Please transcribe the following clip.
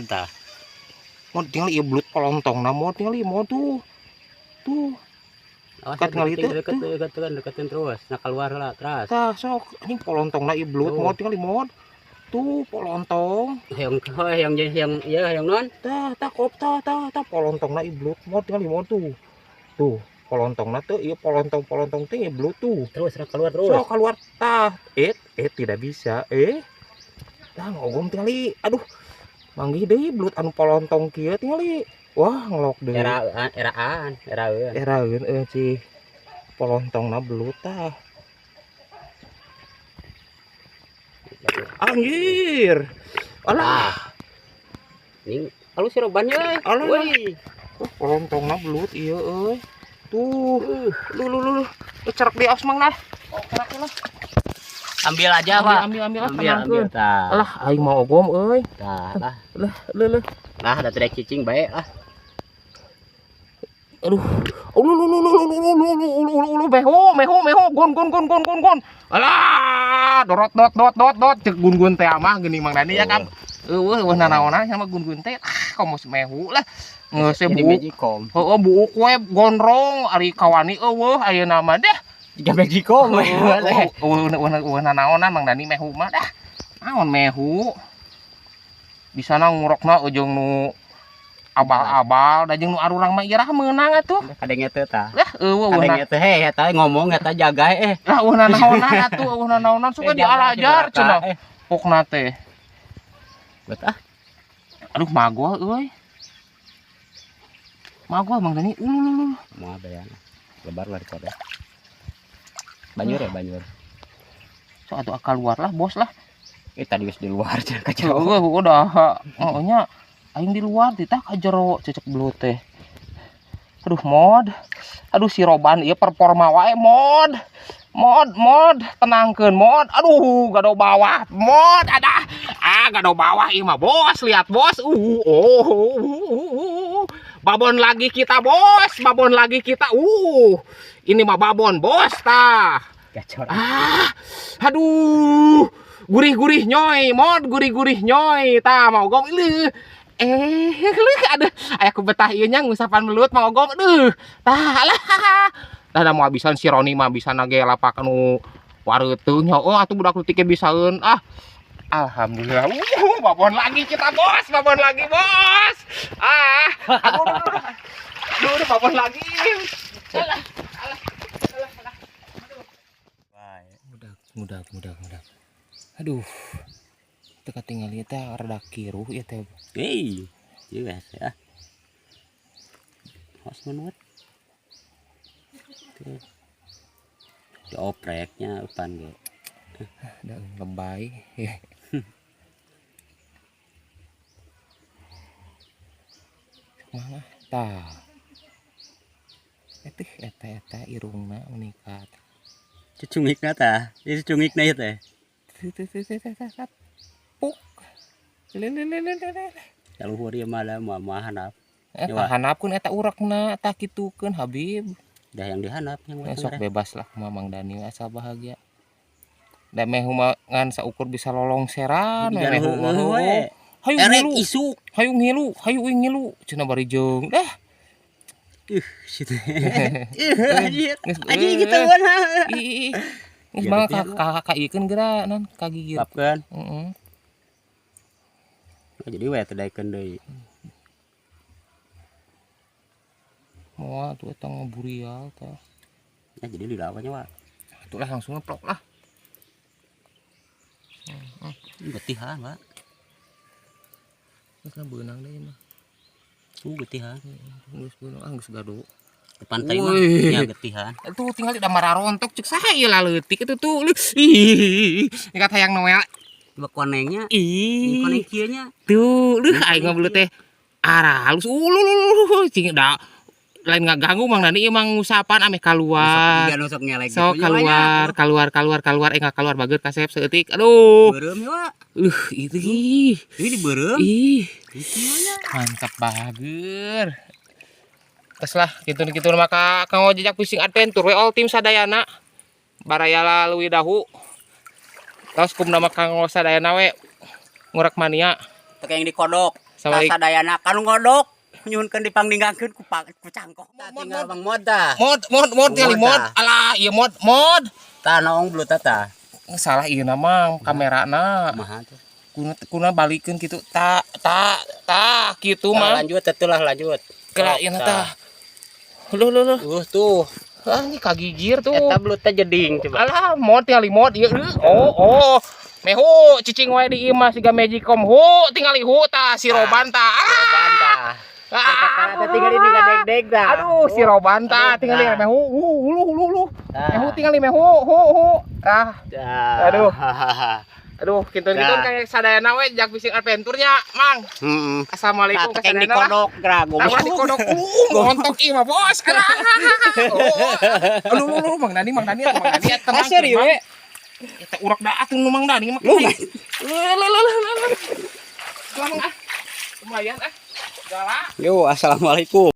Mod tah. Mod tinggal ieu belut polontongna mod tinggal ieu mod tuh. Tuh. Awas Kat ngali deketin, teh, deket, deketin, deketin terus. Nah keluar lah terus. Tah sok anjing polontongna ieu belut Tuh. mod tinggal ieu mod. Tuh polontong. Hayang hayang hayang ya hayang non. Tah tah kop tah tah tah polontongna ieu belut mod tinggal ieu mod tuh. Tuh polontongna tuh ieu polontong-polontong teh ieu belut tuh. Terus nah keluar terus. Sok keluar tah. Tidak bisa. Tah ngogom tinggali. Aduh. Manggih deui belut anu polontong kieu tinggali. Wah, ngelok deui. Eraan, eraan, eraeun. Eraeun euy cih. Polontongna belut tah. Anjir. Alah. Ning halus si robannya euy. Alah. Woi. Oh, polontongna belut ieu euy. Tuh. Lu lu lu lu. Cerak di aos mang lah. Oh, cerak lah. Ambil aja, Pak. Ambil, ambil, ambil, Ambil, tenangkeun. ambil, tah. Alah, aing mau ogom euy. Tah, lah. Lah, leuh, leuh. Lah, ada tidak cicing bae lah. Aduh. Ulu lu lu lu lu lu lu lu lu lu lu meho meho meho gon gon gon gon gon gon. Alah, dorot dot dot dot dot cek gun-gun teh mah geuning Mang Dani ya kan. Eueuh eueuh nanaonan sama gun-gun teh. Ah, komo mehu lah. Geus Jadi buuk. magicom. Heeh, buuk we gondrong ari kawani eueuh ayeuna mah dah. Jika magicom we. Eueuh eueuh eueuh nanaonan Mang Dani mehu mah dah. Naon mehu? Bisana ngurokna jeung nu abal-abal da jeung nu arurang mah irah meunang atuh. Kadenge teh tah. Lah eueuh Kadenge teh heh eta ngomong eta jaga eh. Lah eueuh nanaonan atuh eueuh nanaonan suka dialajar cenah. Pokna teh. Bet ah. Aduh magol euy. Magol Mang Dani. Ulu. Moal bean. Lebar lah dikode. Banjur ya banjur. Sok atuh keluar lah bos lah. Tadi geus di luar cenah ka jero. Heueuh udah. Heeh nya. Aing di luar titah ka jero cecek belut teh. Aduh mod. Aduh si Roban ieu performa wae mod. Mod mod tenangkeun mod. Aduh gado bawah mod ada. Ah gado bawah ieu mah bos lihat bos. Babon lagi kita bos, babon lagi kita. Ini mah babon bos tah. Gacor. Ah, aduh. Gurih-gurih nyoy, mod gurih-gurih nyoy tah mau gom leuh. Leuh aduh, aya ku betah ieu nya ngusapan belut mau gom aduh. Tah alah. Tah da moal bisan si Roni mah bisa nage lapak anu wareuteung nya. Oh atuh budak leutik ge bisaeun. Ah. Alhamdulillah. Babon lagi kita bos, babon lagi bos. Ah, aduh, aduh, aduh. Aduh, aduh, babon lagi. Alah, alah, alah, alah. Aduh. Mudah, mudah, mudah, mudah. Aduh. Teu katingali teh rada kiruh ieu teh. Hei, ieu geus ya. Hos menurut. Tuh. Diopreknya eupan ge. Da lebay. Mana tah. Eteh eta eta irungna unikat. Cucungikna tah. Ieu cucungikna ieu teh. Puk. Lelelelelele. Kaluhur ieu mah da moal moal hanap. Hanapkeun eta urekna tah kitukeun Habib. Dah yang dihanap yang Sok bebas lah kumaha Mang Dani asal bahagia. Da meh mah ngan saukur bisa lolongseran meh mah. Hayu ngilu isuk. Hayu ngilu, hayu uing ngilu cenah bari jeung dah. Situ. Anjir. Anjir gituan. Ih. Geus mah ka ikeun geura non ka gigir. Papkeun. Heeh. Jadi we teh daekeun deui. Moal tuh eta ngaburial tah. Ya jadi lila nya, Wak. Atulah langsung ngeplok lah. Getihan, Pak. Geus lah beunang deui mah. Getihan. Geus beunang, ah geus gado. Ke pantai mah nya getihan. Atuh tinggal di mararontok cek saha ieu laleutik itu tuh. Ih, kat hayang Noel. Coba konengnya. Ih. Koneng kieu nya. Tuh, leuh aing mah belut teh. Arah halus ulu cing da lain ngaganggu Mang Dani ieu mah ngusapan ameh kaluar. Sok ngelek gitu. Sok keluar, keluar, keluar, keluar, enggak keluar bager kasep seutik. Aduh. Beureum ya, Wak. Itu ih. Ini dibeureum. Ih. Mantap bager. Terus lah kitu-kitu maka kanggo jejak fishing adventure we all team sadayana. Baraya leuwih dahu. Tos kumna mah kanggo sadayana we ngurek mania. Teu yang dikodok. Assalamualaikum. Sadayana kanu ngodok nyuhunkeun dipangninggangkeun ku ku cangkok. Tah, tinggal Bang Mod tah. Mod, mod, mod, tinggal mod. Mod, tah. Alah, ieu mod, mod. Tah, noong belut tah. Salah ieu nama kamerana. Kumaha tuh? Kuna kuna balikeun kitu. Ta ta ta kitu Tah, mah. Lanjut atuh lah, lanjut. Kela Sok, ieu tah. Tah. Loh, loh, loh. Tuh. Ah, ini kagigir tuh. Eta belut teh jeding coba. Alah, mod tinggal mod ieu. Oh. Mehu cicing wae di imah siga magicom. Hu, tinggal hu tah si Roban tah. Ah, Roban tah. Ah, Teh tinggal ini gadeg-deg tah. Aduh, si Roban tah tinggal Tah. mehu. Hu, hulu, hulu, hulu. Tah. Mehu tinggal mehu, hu, hu. Ah, Tah. Aduh. Aduh, kintun-kintun Tah. kayak sadayana we jak fishing adventure-nya, Mang. Heeh. Assalamualaikum. Tah, tekeng kasadayana lah. dikodok geura Tah, ulah dikodok. Montok ieu mah, Bos. Alah. Oh. Aduh, aduh, aduh, Mang Dani, Mang Dani, atuh, Mang Dani, tenang. Ah, serius, Mang. we? Eta urak da atuh nu Mang Dani mah. Lu, Lu, lu, lu, lu, lu. Lah, Mang, ah. Lumayan ah. Galak. Yo, assalamualaikum.